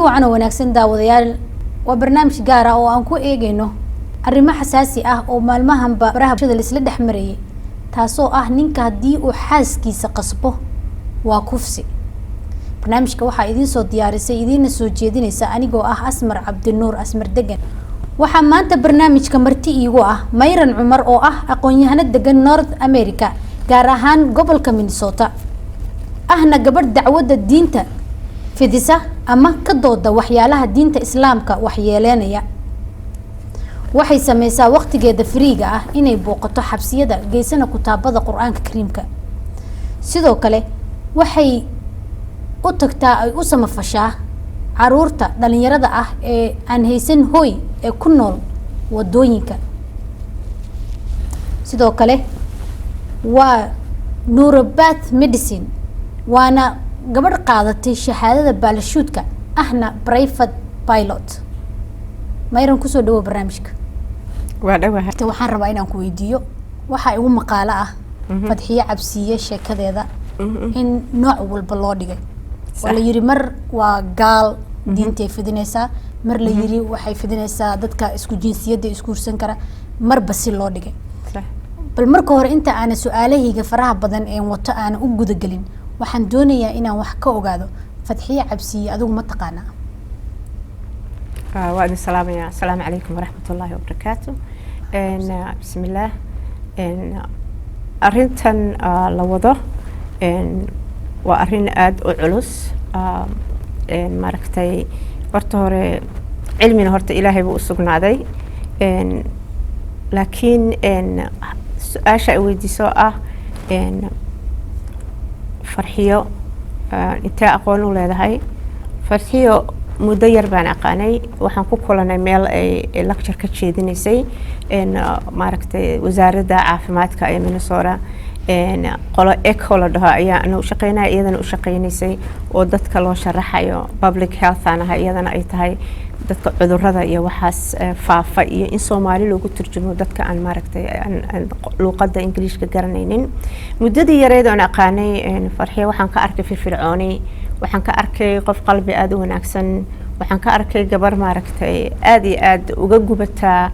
Wacan oo wanaagsan, daawadayaal. Waa barnaamij gaar ah oo aan ku eegayno arrimo xasaasi ah oo maalmahanba baraha bulshada laisla dhex marayay, taasoo ah ninka haddii uu xaaskiisa qasbo waa kufsi. Barnaamijka waxaa idiin soo diyaarisay, idiinna soo jeedinaysa anigoo ah Asmar Cabdinuur, Asmar Degan. Waxaa maanta barnaamijka marti iigu ah Mayran Cumar oo ah aqoon-yahano degan North America, gaar ahaan gobolka Minnesota, ahna gabadh dacwadda diinta fidisa ama ka dooda waxyaalaha diinta Islaamka waxyeeleynaya. Waxay sameysaa waqtigeeda free-ga ah inay booqato xabsiyada, geysana kutaabada Qur-aanka Kariimka. Sidoo kale waxay u tagtaa ay u samafashaa caruurta dhalinyarada ah ee aan haysan hooy ee ku nool wadooyinka. Sidoo kale waa naturopath medicine, waana gabadh qaadatay shahaadada baalashuudka, ahna private pilot. Mayran, kusoo dhawo barnaamijka. Waa dhawahay. Waxaan rabaa inaan ku weydiiyo, waxaa igu maqaalo ah Fadxiyo Cabsiiye sheekadeeda in nooc walba loo dhigay oo la yiri mar waa gaal, diintay fidinaysaa, mar la yiri waxay fidinaysaa dadka isku jinsiyadda isguursan kara, marba si loo dhigay. Bal marka hore, inta aana su-aalahayga faraha badan een wato aana u gudagelin, waxaan doonayaa inaan wax ka ogaado Fadxiye Cabsiiye. Adigu ma taqaanaa? Waa idin salaamaya. Asalaamu calaykum waraxmat ullaahi wabarakaatu. Bismillaah. Arrintan la wado waa arrin aada u culus. Maaragtay, horta hore cilmina horta Ilaahay buu u sugnaaday, laakiin su-aasha ay weydiiso ah Farxiyo intee aqoon u leedahay? Farxiyo muddo yar baan aqaanay. Waxaan ku kulanay meel ay lecture ka jeedinaysay, maaragtay, wasaaradda caafimaadka ee Minnesota. Qolo ECHO la dhaho ayaa ana u shaqeynaya, iyadana u shaqeynaysay, oo dadka loo sharaxayo public health aan ahay, iyadana ay tahay dadka cudurada iyo waxaas faafa iyo in Soomaali loogu turjumo dadka aan, maaragtay, aan luuqadda Ingiliishka garanaynin. Muddadii yareed oon aqaanay Farxiyo, waxaan ka arkay firfircooni, waxaan ka arkay qof qalbi aada u wanaagsan, waxaan ka arkay gabar, maaragtay, aada iyo aada uga gubataa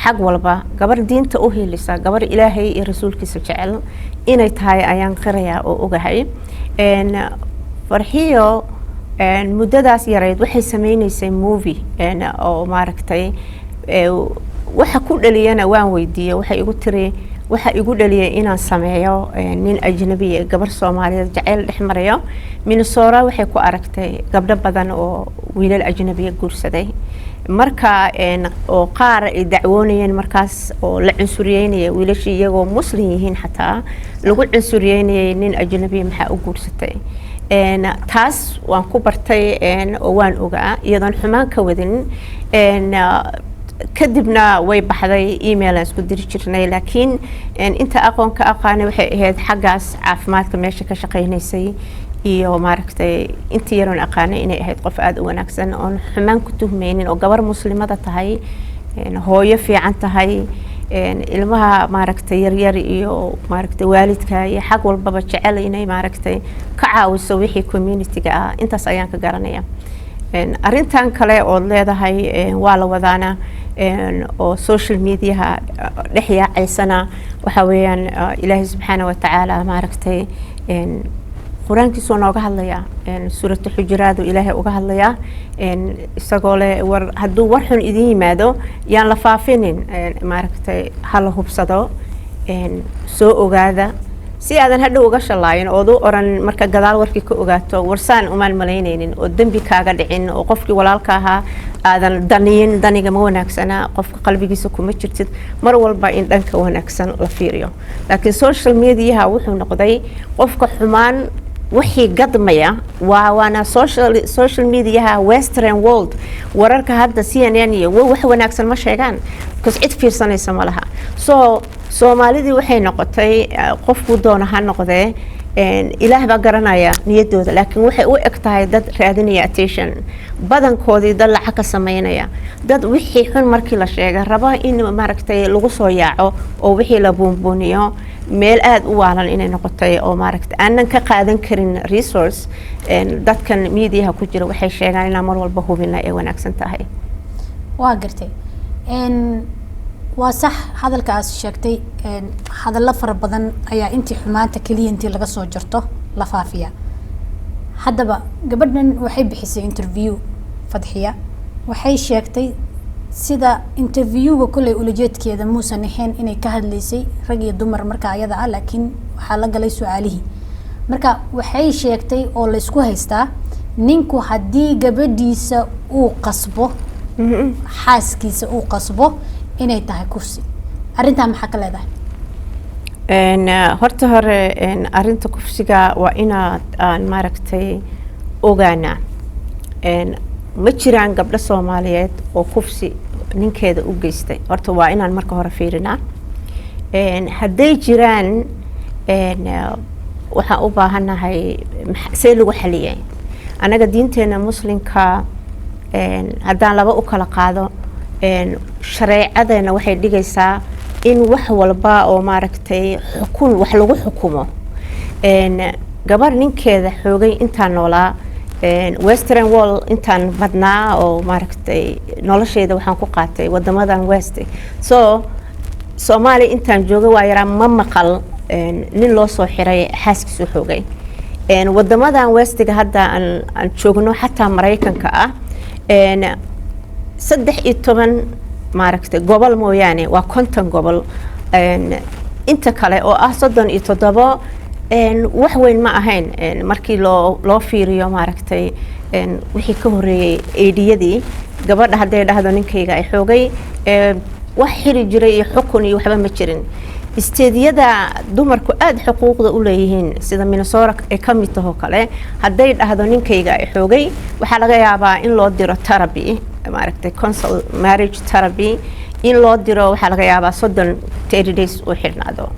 xag walba, gabar diinta u hiilisa, gabar Ilaahay iyo rasuulkiisa jecel inay tahay ayaan qirayaa oo ogahay. Farxiyo muddadaas yareyd waxay sameyneysay movie oo, maaragtay, waxa ku dhaliyana waan weydiiyey. Waxay igu tiri, waxa igu dhaliyay inaan sameeyo nin ajnabi gabar Soomaaliyeed jaceyl dhex marayo. Minnesota waxay ku aragtay gabdho badan oo wiilal ajnabiya guursaday, marka oo qaar ay dacwoonayeen markaas oo la cunsuriyeynaya wiilashii, iyagoo Muslim yihiin xataa lagu cunsuriyeynayay, nin ajnabiya maxaa u guursatay? Taas waan ku bartay oo waan ogaa iyadoon xumaan ka wadin. Kadibna way baxday, email aan isku diri jirnay, laakiin inta aqoon ka aqaanay waxay ahayd xaggaas caafimaadka meesha ka shaqeynaysay iyo, maaragtay, intii yaroon aqaanay inay ahayd qof aada u wanaagsan oon xumaan ku tuhmeynin, oo gabar Muslimada tahay, hooyo fiican tahay, ilmaha, maaragtay, yaryar iyo, maaragtay, waalidka iyo xag walbaba jecel inay, maaragtay, ka caawiso wixii community-ga ah. Intaas ayaan ka garanaya. Arrintan kale ood leedahay waa la wadaana oo social mediaha dhex yaacaysana, waxa weeyaan Ilaahay subxaana wa tacaala, maaragtay, Qur-aankiisuu nooga hadlayaa. Suuratu Xujuraadu Ilaahay uga hadlayaa, isagoo leh, war hadduu war xun idin yimaado yaan la faafinin, maaragtay, ha la hubsado, soo ogaada, si aadan hadhow uga shalaayin ood u oran marka gadaal warkii ka ogaato, warsaan umaan malaynaynin, oo dembi kaaga dhicin, oo qofkii walaalka ahaa aadan daniyin. Daniga ma wanaagsana, qofka qalbigiisa kuma jirtid. Mar walba in dhanka wanaagsan la fiiriyo, laakiin social mediaha wuxuu noqday qofka xumaan wixii gadmaya. Waana social mediaha Western world. Wararka hadda CNN iyo wax wanaagsan ma sheegaan because cid fiirsanaysa ma laha. So Soomaalidii waxay noqotay, qofku doona ha noqdee. Ilaah baa garanaya niyaddooda, laakiin waxay u eg tahay dad raadinaya attention, badankoodii dad lacag ka sameynaya, dad wixii xun markii la sheega raba in maaragtay lagu soo yaaco oo wixii la buunbuuniyo. Meel aada u waalan inay noqotay oo maaragtay aanan ka qaadan karin resource. Dadkan mediaha ku jira waxay sheegaan inaan mar walba hubina ay wanaagsan tahay. Waa gartay, waa sax hadalka aad sheegtay. Hadallo fara badan ayaa intii xumaanta keliya intii laga soo jarto la faafiya. Haddaba gabadhan waxay bixisay interview, Fadxiya. Waxay sheegtay sida interviewga kolley ulajeedkeeda muusan ahayn inay ka hadlaysay rag iyo dumar marka ayada ah, laakiin waxaa la galay su-aalihii. Marka waxay sheegtay oo laysku haystaa, ninku haddii gabadhiisa uu qasbo, xaaskiisa uu qasbo, inay tahay kufsi. Arrintaa maxaa ka leedahay? Horta hore, arrinta kufsiga waa inaad aan maaragtay ogaanaa, ma jiraan gabdho Soomaaliyeed oo kufsi ninkeeda u geystay? Horta waa inaan marka hore fiirinaa. Hadday jiraan, waxaan u baahannahay see lagu xaliyay. Annaga diinteena Muslimka, haddaan laba u kala qaado, shareecadeena waxay dhigaysaa in wax walba oo maaragtay xukun wax lagu xukumo. Gabar ninkeeda xoogay intaan noolaa western world, intaan badnaa oo maaragtay nolosheyda waxaan ku qaatay wadamadan west, so Soomaaliya intaan jooga waa yaraa, ma maqal nin loo soo xiray xaaskiisu xoogay. Wadamadan westiga hadda aan joogno, xataa Maraykanka ah, 13 maaragtay gobol mooyaane, waa 50 gobol, inta kale oo ah 37 wax weyn ma ahayn markii loo fiiriyo maaragtay wixii ka horeeyey eediyadii. Gabadha hadday dhahdo ninkayga ay xoogay, wax xiri jiray iyo xukun iyo waxba ma jirin. Stateyada dumarku aada xuquuqda u leeyihiin, sida Minnesota ay ka mid tahoo kale, hadday dhahdo ninkayga ay xoogay, waxaa laga yaabaa in loo diro therapy, maaragtay counsel, marriage therapy in loo diro. Waxaa laga yaabaa 30, 30 days uu xidhnaado,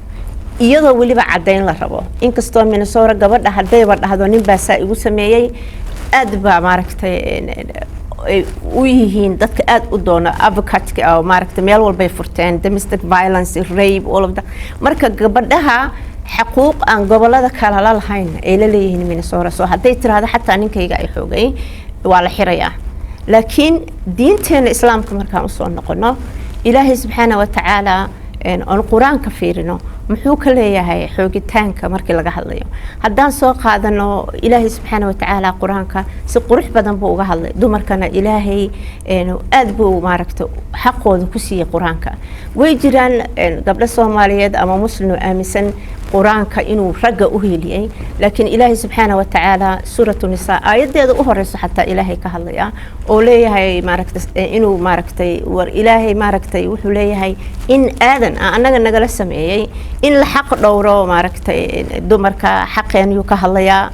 iyadoo weliba caddayn la rabo. Inkastoo Minnesota gabadha haddayba dhahdo nin baa saa igu sameeyey, aad baa maaragtay ay u yihiin dadka aada u doono advocate oo maaragtay meel walbay furteen, domestic violence, rape, all of that. Marka gabadhaha xaquuq aan gobolada kale la lahayn ay la leeyihiin Minnesota. So hadday tiraahdo xataa ninkayga ay xoogay, waa la xirayaa. Laakiin diinteena Islaamka markaan usoo noqono, Ilaahay subxaana wa tacaala oon Qur-aanka fiirino, muxuu ka leeyahay xoogitaanka markii laga hadlayo? Haddaan soo qaadano, Ilaahay subxaana wa tacaala Qur-aanka si qurux badan buu uga hadlay. Dumarkana Ilaahay aada buu maaragta xaqooda ku siiyey Qur-aanka. Way jiraan gabdho Soomaaliyeed ama Muslim oo aaminsan Qur-aanka inuu ragga u heliyey, laakiin Ilaahay subxaana wa tacaala Suuratu Nisaa aayaddeeda u horeyso xataa Ilaahay ka hadlaya oo leeyahay maaragta inuu maaragtay war Ilaahay maaragtay wuxuu leeyahay in aadan annaga nagala sameeyey in la xaq dhowro. Maaragtay dumarka xaqeenyuu ka hadlayaa.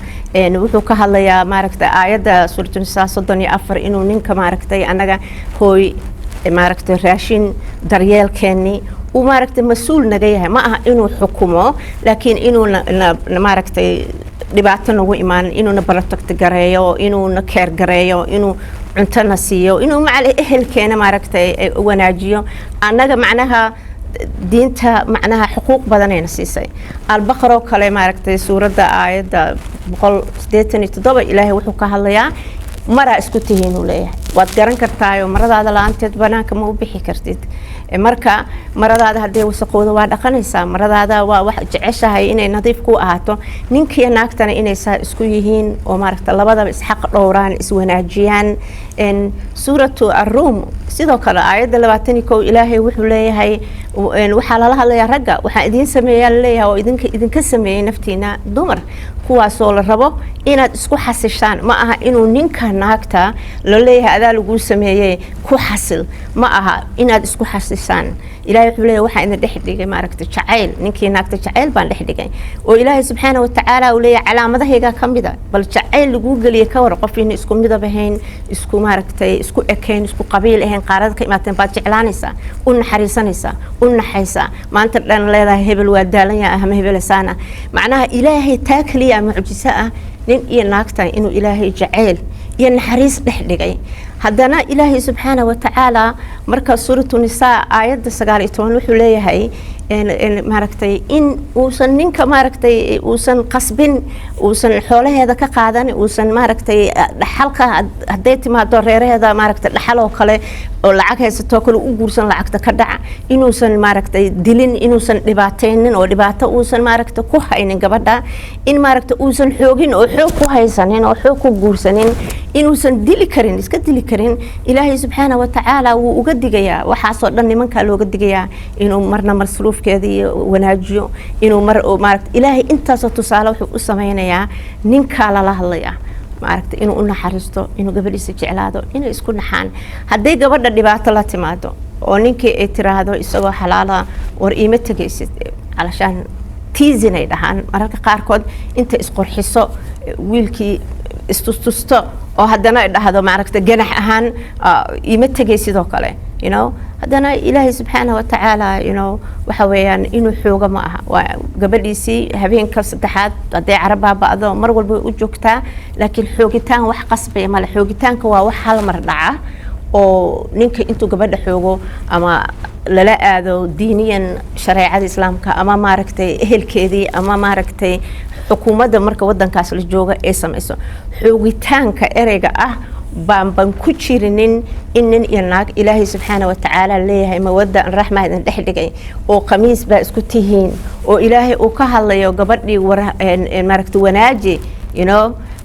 Wuxuu ka hadlayaa maaragtay aayadda Suuratu Nisaa 34 inuu ninka maaragtay annaga hooy, maaragtay raashin, daryeelkeennii uu maaragtay mas-uul naga yahay. Ma aha inuu xukumo, laakiin inuu maaragtay dhibaato nagu imaan, inuuna protect gareeyo, inuuna care gareeyo, inuu cuntona siiyo, inuu macal ehelkeena maaragtay wanaajiyo. Annaga macnaha diinta macnaha xuquuq badanayna siisay. Albaqaroo kale maaragtay suuradda aayadda 187 Ilaahay wuxuu ka hadlayaa maraa isku tihiin uu leeyahay. Waad garan kartaayo, maradaada la-aanteed banaanka ma u bixi kartid. Marka maradaada hadday wasaqooda waa dhaqanaysaa, maradaada waa wax jeceshahay inay nadiif ku ahaato. Ninkiiyo naagtana inay saa isku yihiin oo maaragta labadaba isxaq dhowraan, iswanaajiyaan. Suuratu Aruum sidoo kale aayadda 21 Ilaahay wuxuu leeyahay, waxaa lala hadlayaa ragga, waxaa idiin sameeyaa laleeyahay oo idinka sameeyey naftiina dumar. Kuwaasoo la rabo inaad isku xasishaan. Ma aha inuu ninka naagta la leeyahay adaa laguu sameeyey ku xasil, ma aha inaad isku xasishaan. Ilahay wuxuu leeyahay, waxaa idin dhex dhigay, maaragta, jacayl. Ninkii naagta jacayl baan dhex dhigay, oo Ilaahay subxaana watacaala uu leeyahay calaamadahayga ka mida. Bal jacayl laguu geliyay ka war, qof ina isku midab ahayn, isku, maaragtay, isku ekayn, isku qabiil ahayn, qaarada ka imaateen baad jeclaanaysaa, u naxariisanaysaa, u naxaysaa, maanta dhan leedahay hebel waa daalan yahay ama hebelasaana. Macnaha Ilaahay taa keliya mucjiso ah, nin iyo naagta inuu Ilaahay jacayl iyo naxariis dhex dhigay. Haddana Ilaahay subxaana watacaala marka Suuratu Nisaa aayadda 19 wuxuu leeyahay, maaragtay, in uusan ninka, maaragtay, uusan qasbin, uusan xoolaheeda ka qaadan, uusan, maaragtay, dhaxalka hadday timaado reeraheeda, maaragtay, dhaxal oo kale oo lacag haysatoo kale u guursan, lacagta ka dhaca, inuusan, maaragtay, dilin, inuusan dhibaataynin oo dhibaato uusan, maaragtay, ku haynin gabadha, in, maaragtay, uusan xoogin oo xoog ku haysanin oo xoog ku guursanin, inuusan dili karin, iska dili karin. Ilaahay subxaana watacaala wuu uga digayaa waxaasoo dhan. Nimankaa looga digayaa inuu marna masruufkeeda iyo wanaajiyo, inuu mar, maaragta, Ilaahay intaasoo tusaale wuxuu u sameynayaa ninkaa lala hadlayaa, maaragta, inuu u naxariisto, inuu gabadhiisa jeclaado, inay isku naxaan. Hadday gabadha dhibaato la timaado oo ninkii ay tiraahdo isagoo xalaala, war iima tegaysid, calashaan teasing ay dhahaan mararka qaarkood, inta isqurxiso, wiilkii istustusto, oo haddana ay dhahdo, maaragta, ganax ahaan iima tegay sidoo kale, haddana Ilaahay subxaana watacaala, waxa weeyaan inuu xooga ma aha. Waa gabadhiisii. Habeenka saddexaad hadday carab baaba'do, mar walba way u joogtaa, laakiin xoogitaan wax qasbaya male. Xoogitaanka waa wax hal mar dhaca oo ninka intuu gabadha xoogo ama lala aado diiniyan shareecada Islaamka ama, maaragtay, ehelkeedii ama, maaragtay, xukuumadda marka wadankaas la jooga ay samayso. Xoogitaanka ereyga ah baan ku jirinin in nin iyo naag Ilaahay subxaana watacaala leeyahay mawadda an raxma idin dhex dhigay oo qamiis baa isku tihiin, oo Ilaahay uu ka hadlayo gabadhii, war, maaragta, wanaaji.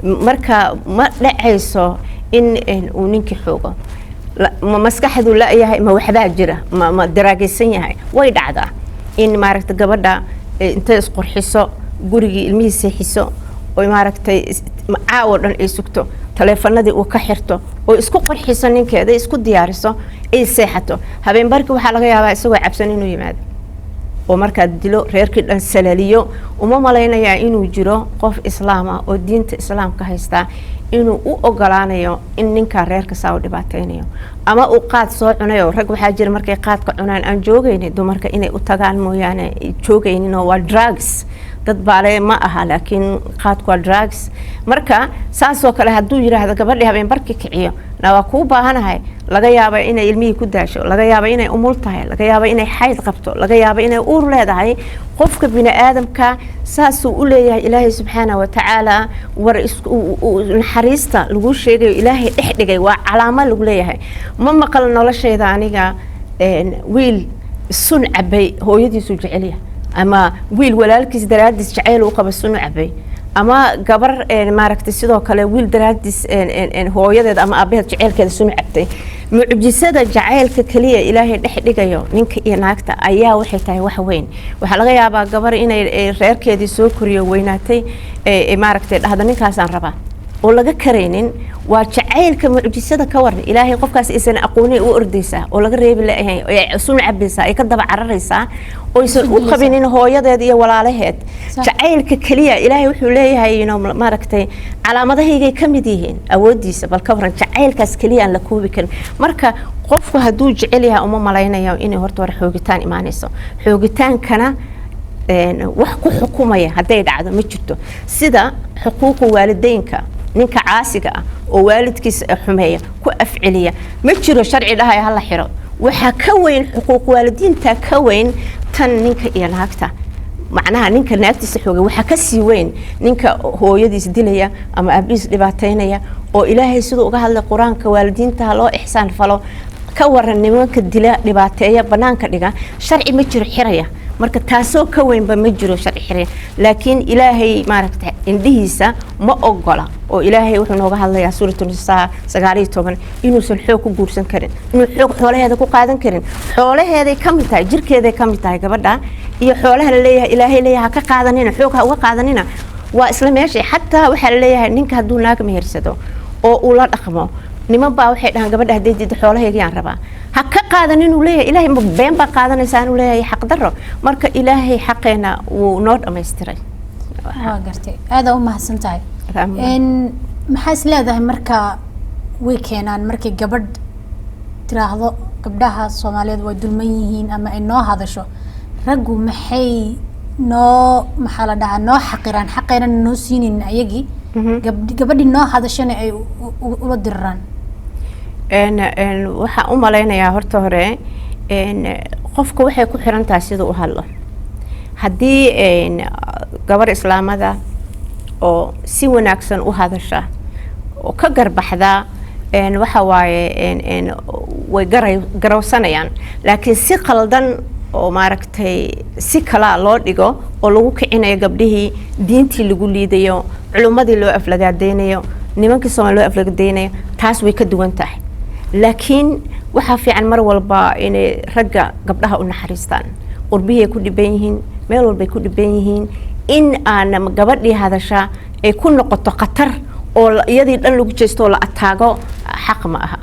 Marka ma dhacayso in uu ninkii xoogo. Ma maskaxdu la-yahay? Ma waxbaa jira? Ma daraagaysan yahay? Way dhacdaa in, maaragta, gabadha intay isqurxiso, gurigii ilmihii seexiso, oy, maaragtay, caawo dhan ay sugto, taleefanadii uu ka xirto, oo isku qurxiso ninkeeda, isku diyaariso, ay seexato. Habeen barkii waxaa laga yaabaa isagoo cabsan inuu yimaado oo markaa dilo, reerkii dhan salaliyo. Uma malaynayaa inuu jiro qof Islaam ah oo diinta Islaamka haystaa inuu u ogolaanayo in ninkaa reerka saa u dhibaateynayo, ama uu qaad soo cunayo. Rag waxaa jira markay qaadka cunaan aan joogaynin, dumarka inay u tagaan mooyaane joogaynin, oo waa drugs. Dad baale ma aha, laakiin qaadku waa drugs. Marka saasoo kale hadduu yiraahdo gabadhii habeen barki kiciyo, na waa kuu baahanahay, laga yaaba inay ilmihii ku daasho, laga yaaba inay umul tahay, laga yaaba inay xayd qabto, laga yaaba inay uur leedahay. Qofka bini aadamka saasuu u leeyahay Ilaahay subxaana watacaala. War naxariista lagu sheegayo Ilaahay dhex dhigay waa calaamo lagu leeyahay. Ma maqal noloshayda aniga wiil sun cabay hooyadiisu jecelyahay, ama wiil walaalkiis daraadiis jacayl u qaba sun cabay, ama gabar, maaragtay, sidoo kale wiil daraadiis hooyadeed ama aabaheed jaceylkeeda sun cabtay. Mucjisada jacaylka keliya Ilaahay dhex dhigayo ninka iyo naagta ayaa waxay tahay wax weyn. Waxaa laga yaabaa gabar inay reerkeedii soo koriyo, weynaatay, maaragtay, dhahdo ninkaasaan rabaa, oo laga karaynin. Waa jacaylka mucjisada ka waran. Ilaahay qofkaas aysan aqoonin u ordaysaa oo laga reebi lahayn, sun cabaysaa, ay ka daba cararaysaa, oysan u qabinin hooyadeed iyo walaalaheed. Jacaylka keliya Ilaahay wuxuu leeyahay, maaragtay, calaamadahaygay ka mid yihiin awoodiisa. Bal ka waran jacaylkaas keliya aan la koobi karin. Marka qofku hadduu jecel yahay, uma malaynayo inay horta hore xoogitaan imaanayso. Xoogitaankana wax ku xukumaya hadday dhacdo ma jirto, sida xuquuqa waalideynka. Ninka caasiga ah oo waalidkiisa xumeeya, ku afceliya, ma jiro sharci dhahaya hala xiro. Waxaa ka weyn xuquuq waalidiinta, ka weyn tan ninka iyo naagta. Macnaha ninka naagtiisa xoogay waxaa ka sii weyn ninka hooyadiis dilaya ama aabihiis dhibaateynaya, oo Ilaahay siduu uga hadlay Qur-aanka waalidiinta ha loo ixsaan falo. Ka waran nimanka dila, dhibaateeya, banaanka dhiga? Sharci ma jiro xiraya. Marka taasoo ka weynba ma jiro sharci xiraya, laakiin Ilaahay, maaragta, indhihiisa ma ogola, oo Ilaahay wuxuu nooga hadlayaa Suuratu Nisaa 19 inuusan xoog ku guursan karin, inuu xoog xoolaheeda ku qaadan karin. Xoolaheeday ka mid tahay, jirkeeday ka mid tahay gabadha iyo xoolaha la leeyahay. Ilaahay leeyahay ha ka qaadanina, xoog ha uga qaadanina. Waa isla meesha. Xataa waxaa laleeyahay ninka hadduu naag mehersado oo uu la dhaqmo, niman baa waxay dhahaan, "Gabadha hadday diido, xoolahaygiyaan rabaa." Ha ka qaadan inuu leeyahay. Ilaahay ma been baa qaadanaysaa inuu leeyahay, xaqdarro. Marka Ilaahay xaqeena wuu noo dhamaystiray. Waa gartay, aadaa u mahadsan tahay. Maxaa is leedahay marka way keenaan markay gabadh tiraahdo gabdhaha Soomaaliyeed way dulman yihiin ama ay noo hadasho, raggu maxay noo, maxaa la dhahaa, noo xaqiraan, xaqeynana noo siinin ayagii, gabadhii noo hadashana ay ula diriraan? Waxaan u malaynayaa horta hore qofka waxay ku xiran tahay siduu u hadlo. Haddii gabar islaamada oo si wanaagsan u hadasha oo ka garbaxda, waxa waaye way garay garawsanayaan. Laakiin si qaldan oo maaragtay si kalaa loo dhigo oo lagu kicinayo gabdhihii, diintii lagu liidayo, culummadii loo aflagaadeynayo, nimankii Soomaali loo aflagaadeynayo, taas way ka duwan tahay. Laakiin waxaa fiican mar walba inay ragga gabdhaha u naxariistaan. Qurbihii ay ku dhiban yihiin, meel walbay ku dhiban yihiin. In aan gabadhii hadasha ay ku noqoto khatar oo iyadii dhan lagu jeesto oo la ataago, xaq ma aha.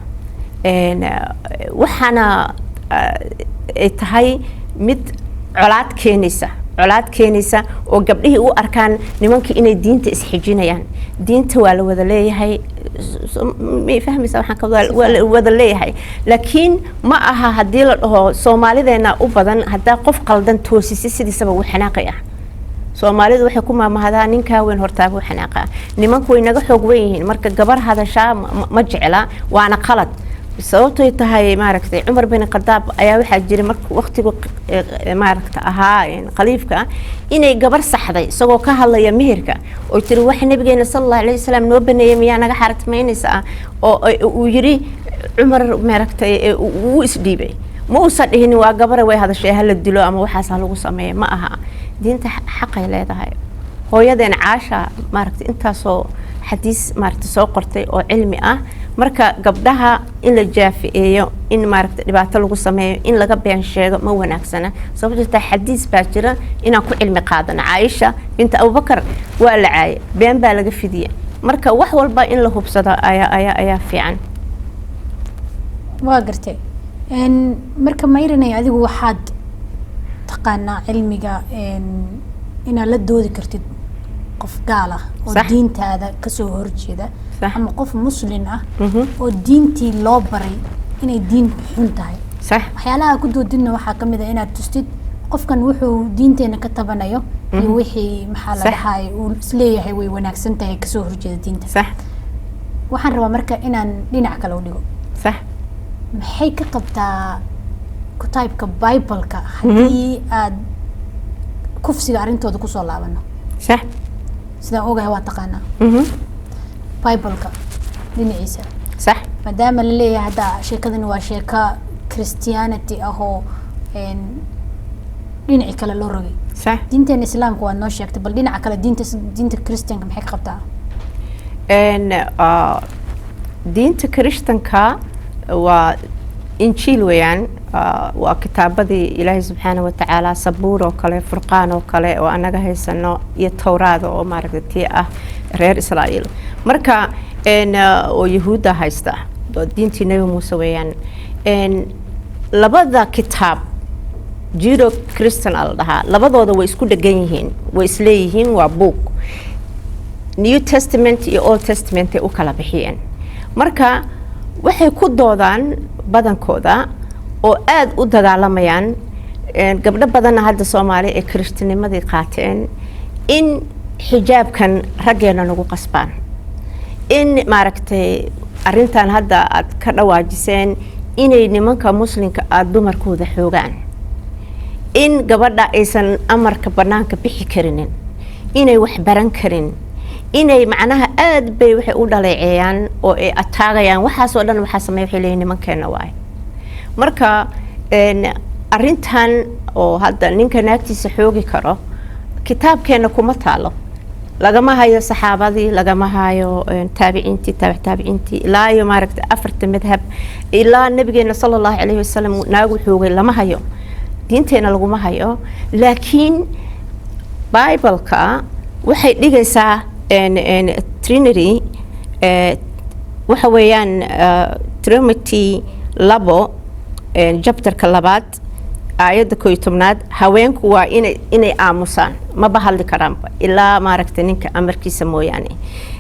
Waxaana ay tahay mid colaad keenaysa, colaad keenaysa oo gabdhihii u arkaan nimankii inay diinta isxijinayaan. Diinta waa la wada leeyahay, ma fahmaysa? Waxaan ka waa la wada leeyahay, laakiin ma aha haddii la dhaho Soomaalideena u badan, haddaa qof qaldan toosisa, sidiisaba wuu xanaaqaya. Soomaalidu waxay ku maamahdaa, "Ninkaa weyn hortaabuu xanaaqaa." Nimanku way naga xoog weyn yihiin. Marka gabar hadashaa ma jecla, waana qalad. Sababtoy tahay, maaragtay, Cumar bin Khadaab ayaa waxaa jiray marka waqtigu maaragta ahaa khaliifka inay gabar saxday isagoo ka hadlaya meherka oo tiri, "Waxa nabigeena sala Allahu alayhi wasalam noo baneeyay miyaa naga xaarantamaynaysaa?" Oo uu yiri Cumar, maaragtay, wuu isdhiibay. Ma uusan dhihin, "Waa gabare, way hadashay, hala dilo ama waxaas ha lagu sameeyo." Ma aha. Diinta xaqay leedahay. Hooyadeen Caasha, maaragtay, intaasoo xadiis, maaragtay, soo qortay oo cilmi ah. Marka gabdhaha in la jaafi'eeyo, in maaragtay dhibaato lagu sameeyo, in laga been sheego ma wanaagsana. Sababtoo taa xadiis baa jira inaan ku cilmi qaadano. Caaisha binta Abubakar waa la caayay, been baa laga fidiyey. Marka wax walba in la hubsado ayaa fiican. Waa gartay. Marka Mayrinay, adigu waxaad taqaanaa cilmiga inaad la doodi kartid qof gaal ah oo diintaada kasoo horjeeda ama qof muslin ah oo diintii loo baray inay diin xun tahay. Waxyaalaha ku doodidna waxaa kamid ah inaad tustid qofkan wuxuu diinteena ka tabanayo iyo wixii, maxaa la dhahay, uu isleeyahay way wanaagsan tahay kasoo horjeeda diinta. Waxaan rabaa marka inaan dhinac kale u dhigo. Maxay ka qabtaa kutaybka Bibleka haddii aad kufsiga arrintooda kusoo laabano? Sidaan ogahay waa taqaanaa Bibleka dhinaciisa, maadaama la leeyahay hadda sheekadani waa sheeko Christianity ah oo dhinacii kale loo rogay. Diinteena Islaamka waad noo sheegtay, bal dhinaca kale diinta Christianka maxay ka qabtaa? Diinta Kirishtanka waa Injiil weeyaan. Waa kitaabadii Ilaahay subxaana wa tacaala, Sabuur oo kale, Furqaan oo kale oo anaga haysano, iyo Towraada oo maaragta tii ah reer Israa'iil. Marka oo Yahuudda haysta, oo diintii Nebi Muuse weeyaan. Labada kitaab Judeo Christian a la dhahaa, labadooda way isku dhegan yihiin, way isleeyihiin. Waa book New Testament iyo Old Testament ay u kala bixiyeen. Marka waxay ku doodaan badankooda oo aada u dagaalamayaan, gabdho badanna hadda Soomaali ay kiristinimadii qaateen, in xijaabkan raggeena nagu qasbaan, in maaragtay arrintan hadda aad ka dhawaajiseen, inay nimanka muslimka aada dumarkooda xoogaan, in gabadha aysan amarka banaanka bixi karinin, inay wax baran karin, inay macnaha aada bay waxay u dhaleeceeyaan oo ay ataagayaan. Waxaasoo dhan waxaa sameeya, waxay leeyihin, nimankeena waaye. Marka arrintan oo hadda ninka naagtiisa xoogi karo kitaabkeena kuma taalo, lagama hayo saxaabadii, lagama hayo taabiciintii, taabic taabiciintii, ilaa iyo maaragta afarta madhab, ilaa nabigeena sala Allahu calayhi wasalam naagu xoogay lama hayo, diinteena laguma hayo. Laakiin Bibleka Waxay dhigaysaa Trinity, waxa weeyaan Timothy 2, chapterka 2aad, aayadda 11aad. Haweenku waa inay aamusaan, maba hadli karaanba ilaa, maaragtay, ninka amarkiisa mooyaane.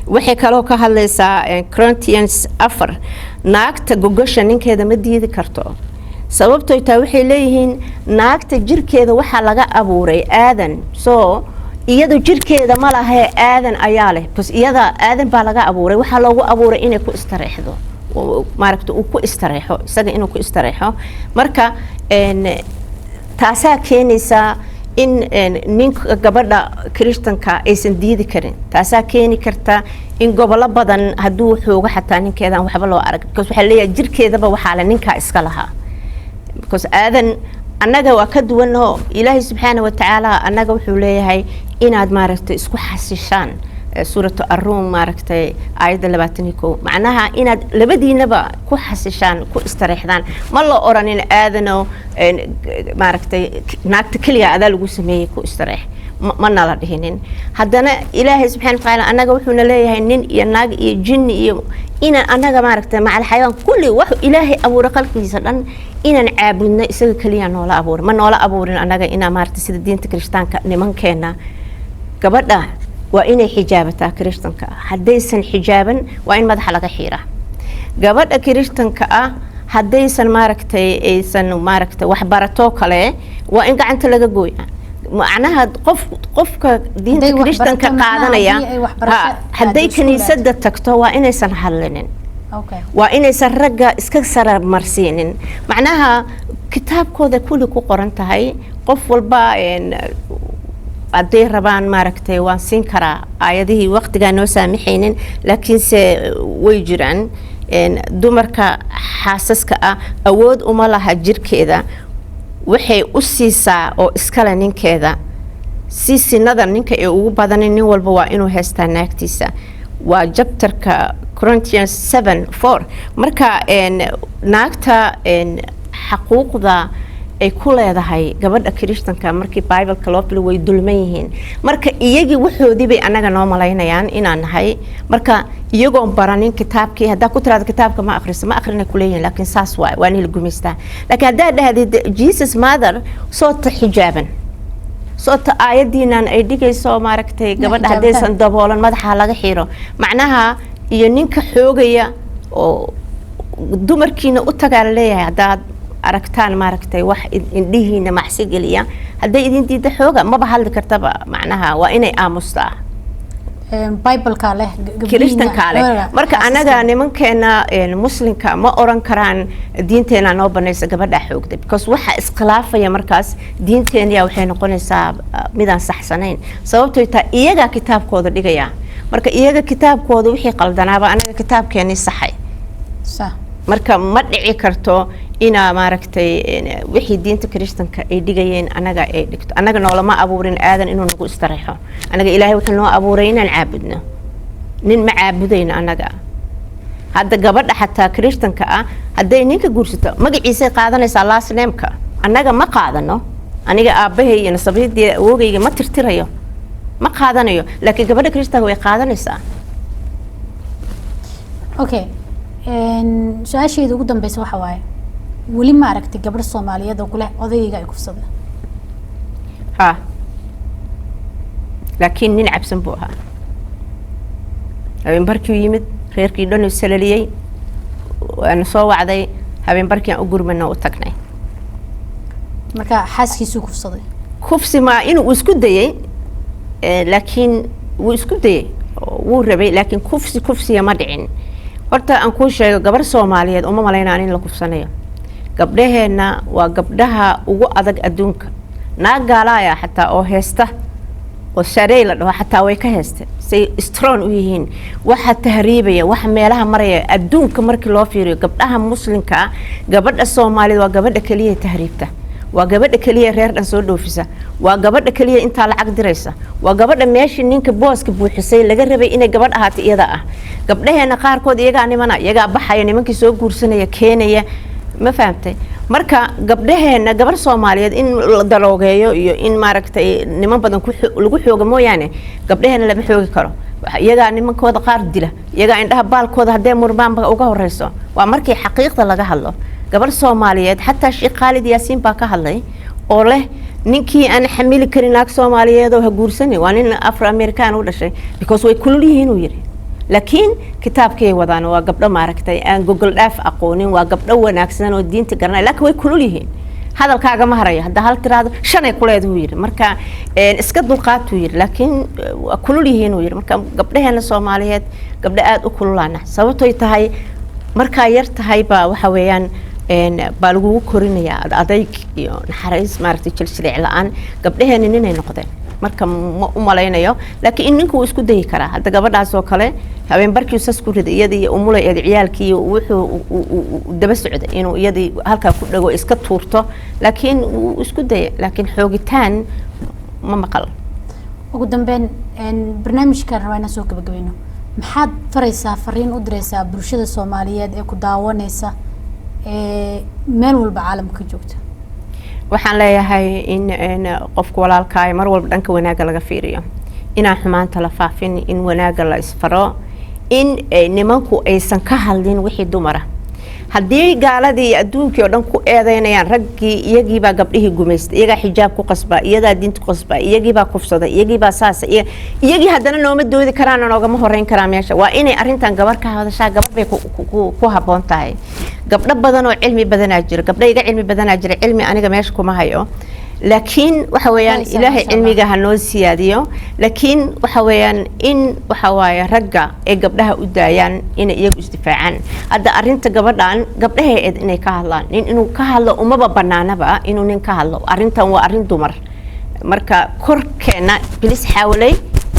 Waxay kaloo ka hadlaysaa Corinthians 4, naagta gogosha ninkeeda ma diidi karto. Sababtoy taa waxay leeyihiin naagta jirkeeda waxaa laga abuuray Aadan, so iyadu jirkeeda ma lahe, Aadan ayaa leh, bas iyada Aadan baa laga abuuray. Waxaa loogu abuuray inay ku istareexdo, maaragta, uu ku istareexo isaga, inuu ku istareexo. Marka taasaa keenaysaa in ninka gabadha Kiristanka aysan diidi karin. Taasaa keeni karta in gobollo badan hadduu xoogo xataa ninkeedaan waxba loo arag, because waxaa leeyahay jirkeedaba waxaa le ninkaa iska lahaa, because Aadan. Annaga waa ka duwanoo Ilaahay subxaana wa tacaala annaga wuxuu leeyahay inaad, maaragtay, isku xasishaan, Suuratu Aruum, maaragtay, aayadda 21, macnaha inaad labadiinaba ku xasishaan, ku istareexdaan. Ma la oranin Aadano, maaragtay, naagta keliya adaa lagu sameeyey, ku istareex, ma nala dhihinin. Haddana Ilaahay subxana wa tacaala annaga wuxuuna leeyahay nin iyo naag iyo jinni iyo inaan annaga, maaragtay, macal xayawaan kulli wax Ilaahay abuuray khalqigiisa dhan inaan caabudno isaga keliya noola abuuray. Ma noola abuurin annaga inaa, maaragtay, sida diinta Kirishtaanka nimankeena. Gabadha waa inay xijaabataa Kirishtanka. Haddaysan xijaaban, waa in madaxa laga xiiraa. Gabadha Kirishtanka ah haddaysan, maaragtay, aysan, maaragtay, waxbaratoo kale, waa in gacanta laga gooya. Macnaha qof qofka diinta Kirishtanka qaadanaya, hadday kiniisada tagto, waa inaysan hadlinin, waa inaysan ragga iska saramarsiinin. Macnaha kitaabkooda kulli ku qoran tahay. Qof walba hadday rabaan, maaragtay, waan siin karaa aayadihii, waqtigaa noo saamixaynin, laakiinse way jiraan. Dumarka xaasaska ah awood uma laha jirkeeda, waxay u siisaa oo iskale ninkeeda. Si sinada ninka ee ugu badanin, nin walba waa inuu haystaa naagtiisa. Waa chapterka Corinthians 7:4. Marka naagta xaquuqda ay ku leedahay gabadha Kirishtanka markii Bibleka loo filo, way dulman yihiin. Marka iyagii waxoodii bay annaga noo malaynayaan inaan nahay. Marka iyagoon baranin kitaabkii, haddaa ku tiraada kitaabka ma akhriso, ma akhrina kuleeyihin, laakiin saas waay, waa nila gumaystaa. Laakiin haddaa dhahdid "Jesus mother", soota xijaaban, soota aayadiinan ay dhigayso, maaragtay, gabadha haddaysan daboolan madaxa laga xiro, macnaha iyo ninka xoogaya oo dumarkiina u tagaa la leeyahay, haddaad aragtaan, maaragtay, wax indhihiina macsi geliya, hadday idin diida xooga, maba hadli kartaba, macnaha waa inay aamustaa. Bibleka leh. Kiristankaa leh. Marka anaga nimankeena Muslimka ma oran karaan diinteena noo banaysa gabadha xoogda, because waxa iskhilaafaya markaas diinteeniya waxay noqonaysaa midaan saxsanayn. Sababtoy taa iyagaa kitaabkooda dhigaya. Marka iyaga kitaabkooda wixii qaldanaaba anaga kitaabkeenii saxay. Marka ma dhici karto inaa, maaragtay, wixii diinta Kiristanka ay dhigayeen anaga ay dhigto. Annaga noolama abuurin Aadan inuu nagu istareexo. Anaga Ilaahay wuxuu noo abuuray inaan caabudno, nin ma caabudayno annaga. Hadda gabadha xataa Kiristanka ah hadday ninka guursato, magaciisay qaadanaysaa, last nameka. Annaga ma qaadano. Aniga aabbahay iyo nasabadii awoogayga ma tirtirayo, ma qaadanayo, laakiin gabadha Kiristanka way qaadanaysaa. Okay, su-aasheeda ugu dambeysa waxa waaye: weli ma aragtay gabadh Soomaaliyeed oo kuleh odayga ay kufsada? Ha, laakiin nin cabsan buu ahaa. Habeen barkii yimid, reerkii dhan uu salaliyey, waana soo wacday. Habeen barkii aan u gurmano u tagnay. Marka xaaskiisuu kufsaday? Kufsi ma inuu isku dayey, laakiin wuu isku dayey, wuu rabay, laakiin kufsi kufsiya ma dhicin. Horta aan kuu sheego, gabar Soomaaliyeed uma malaynaan in la kufsanayo. Gabdhaheenna waa gabdhaha ugu adag adduunka. Naag gaalaaya xataa oo heesta oo sharey la dhaho xataa way ka heeste, say strong u yihiin. Waxa tahriibaya, waxa meelaha maraya adduunka markii loo fiiriyo gabdhaha Muslimka ah, gabadha Soomaaliyeed waa gabadha keliya tahriibta, waa gabadha keliya reer dhan soo dhoofisa, waa gabadha keliya intaa lacag diraysa, waa gabadha meeshii ninka booska buuxisay laga rabay inay gabadh ahaato iyada ah. Gabdhaheena qaarkood iyagaa nimana, iyagaa baxaya, nimankii soo guursanaya, keenaya. Ma fahamtay? Marka gabdhaheena, gabar Soomaaliyeed in la daroogeeyo iyo in maaragtay niman badan lagu xooga mooyaane, gabdhaheena lama xoogi karo. Iyagaa nimankooda qaar dila, iyagaa indhaha baalkooda haddee murmaanba uga horeyso. Waa markii xaqiiqda laga hadlo. Gabar Soomaaliyeed, xataa Sheekh Khaalid Yaasiin baa ka hadlay oo leh ninkii aan xamili karin naag Soomaaliyeed oo ha guursani, waa nin Afro American u dhashay, because way kulul yihiin, uu yiri. Laakiin kitaabkay wadaan, waa gabdho maaragtay aan gogol dhaaf aqoonin, waa gabdho wanaagsan oo diinta garanaya, laakiin way kulul yihiin. Hadalkaaga ma harayo hadda hal tiraahdo, shanay kuleed, uu yiri. Marka iska dulqaatuu yiri, laakiin waa kulul yihiin, uu yiri. Marka gabdhaheena Soomaaliyeed gabdho aada u kululaana, sababtoy tahay markaa yar tahay baa waxa weeyaan baa lagugu korinayaa ad adayg iyo naxariis, maaragtay, jiljilic la-aan. Gabdhaheena ninay noqdeen, marka ma u malaynayo, laakiin in ninku wuu isku dayi karaa. Hadda gabadhaas oo kale habeen barkii sas ku riday, iyadii umulay eed ciyaalkii, wuxuu daba socday inuu iyadii halkaa ku dhago iska tuurto, laakiin wuu isku dayay, laakiin xoogitaan ma maqal. Ugu dambeyn, barnaamijkaan rabaa inaan soo gabagabayno. Maxaad faraysaa, fariin u diraysaa bulshada Soomaaliyeed ee ku daawaneysa ee meel walba caalamka ka joogta? Waxaan leeyahay in qofku walaalkaay mar walba dhanka wanaagga laga fiiriyo, inaan xumaanta la faafin, in wanaagga la isfaro, in nimanku aysan ka hadlin wixii dumara. Haddii gaaladii iyo adduunkii oo dhan ku eedeynayaan raggii, iyagiibaa gabdhihii gumaystay, iyagaa xijaab ku qasbaa, iyagaa diinta ku qasbaa, iyagiibaa kufsada, iyagiibaa saasa, iyagii haddana nooma doodi karaan oo noogama horeyn karaan meesha. Waa inay arrintan gabar ka hadashaa, gabar bay ku habboon tahay. Gabdho badan oo cilmi badanaa jira, gabdho iga cilmi badanaa jira. Cilmi aniga meesha kuma hayo, laakiin waxa weeyaan Haysa, Ilaahay masha Allah. cilmiga ha noo siyaadiyo. Laakiin waxa weeyaan in waxa waaye ragga ay gabdhaha u daayaan inay iyagu isdifaacaan. Hadda arrinta gabadhan, gabdhahay eed inay ka hadlaan. Nin inuu ka hadlo umaba banaanaba, inuu nin ka hadlo arrintan waa arrin dumar. Marka korkeena bilis xaawalay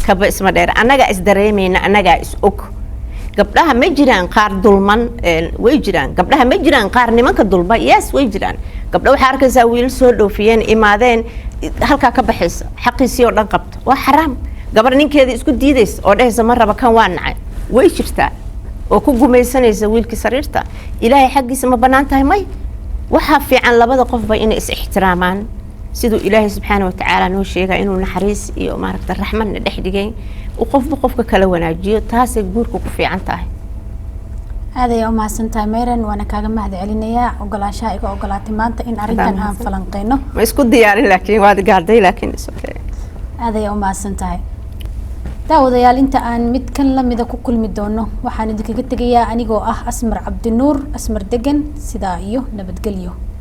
kaba isma dheer, annagaa is dareemayna, annagaa is og. Gabdhaha ma jiraan qaar dulman? Way jiraan. Gabdhaha ma jiraan qaar nimanka dulma? Yes, way jiraan. Gabdha waxaa arkaysaa wiilal soo dhoofiyeen, imaadeen, halkaa ka baxaysa, xaqiisii oo dhan qabta, waa xaraam. Gabar ninkeeda isku diidaysa oo dhehaysa ma raba kan, waa nacay, way jirtaa, oo ku gumaysanaysa wiilkii sariirta. Ilaahay xaggiisa ma banaan tahay? May. Waxaa fiican labada qofba inay is ixtiraamaan, siduu Ilaahay subxaana watacaala noo sheegay inuu naxariis iyo maaragta raxmadna dhex dhigay, uu qofba qofka kala wanaajiyo. Taasay guurka ku fiican tahay. Aad ayaa u mahadsan tahay, Mayran, waana kaaga mahad celinayaa ogolaanshaha iga ogolaatay maanta in arrintan aan mahadsan. falanqeyno. Ma isku diyaarin, laakiin waad gaadhay, laakiin is okay. Aad ayaa u mahadsan tahay. Daawadayaal, inta aan mid kan lamida ku kulmi doono, waxaan idinkaga tegayaa anigoo ah Asmar Cabdinuur, Asmar Degan, sidaa iyo nabadgelyo.